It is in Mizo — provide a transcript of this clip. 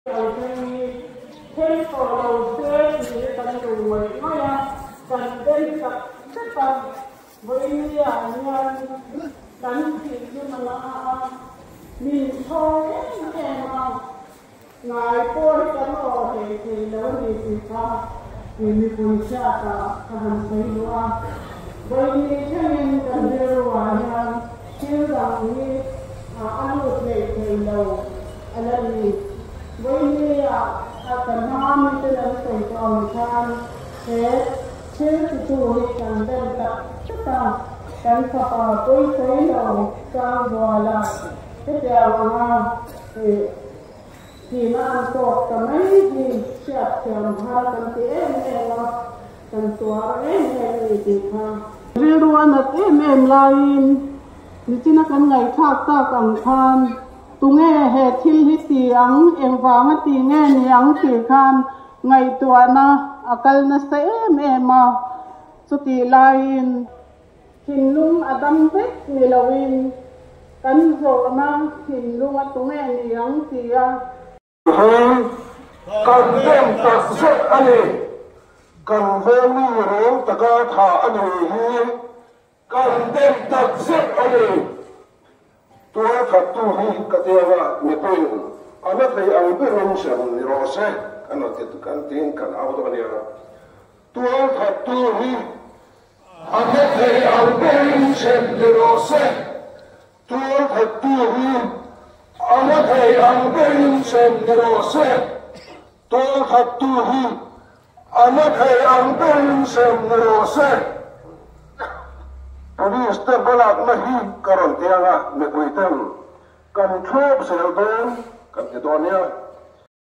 Lo thleng hi thleng tawh lo se tih kan duh ngawih ngawih a, kan dem tak zet a, vawinia hian kan thinrim a la a, min chhawng em em a, ngai pawh hi kan awh hlei thei lo a ni tih kha mipui hriatah ka han sawi duh a, vawiini thlengin kan rilruah hian thil dang hi a lut hlei thei lo. A la ni. Vawinia a ka hma miten an sawi tawh ang khan he thil titu hi kan dem tak tak a, kan fapa pawisawi lo Sangzuala hetiang anga thihna an tawk ta mai hi hriatthiam har kan ti em em a, kan tuar em em a ni tih kha. Rilru a nat em em laiin nichina kan ngaihthlak tak ang khan Tunge he thil hi ti ang, engvanga ti nge ni ang tih khan ngaihtuahna a kal nasa em em a. Chutih laiin thinlung a dam vek ni loin kan zawhna thinlunga tunge ni ang tia. Hi kan dem tak zet a ni. Kan vengmi reng taka tha a ni hi kan dem tak zet a ni. Tualthattu hi ka tianga mipuiin a na thei ang berin hrem ni rawh se kan rawn ti kan tiin kan au dawn a nia. Tualthattu hi a na thei ang berin hrem ni rawh se. Tualthattu hi a la thei ang berin hrem ni rawh se. Tualthattu hi a la thei ang berin hrem ni rawh se. Police te hmalakna hi ka rawn ti ang a, mipui ten kan thlawp zel dawn kan ti dawn nia.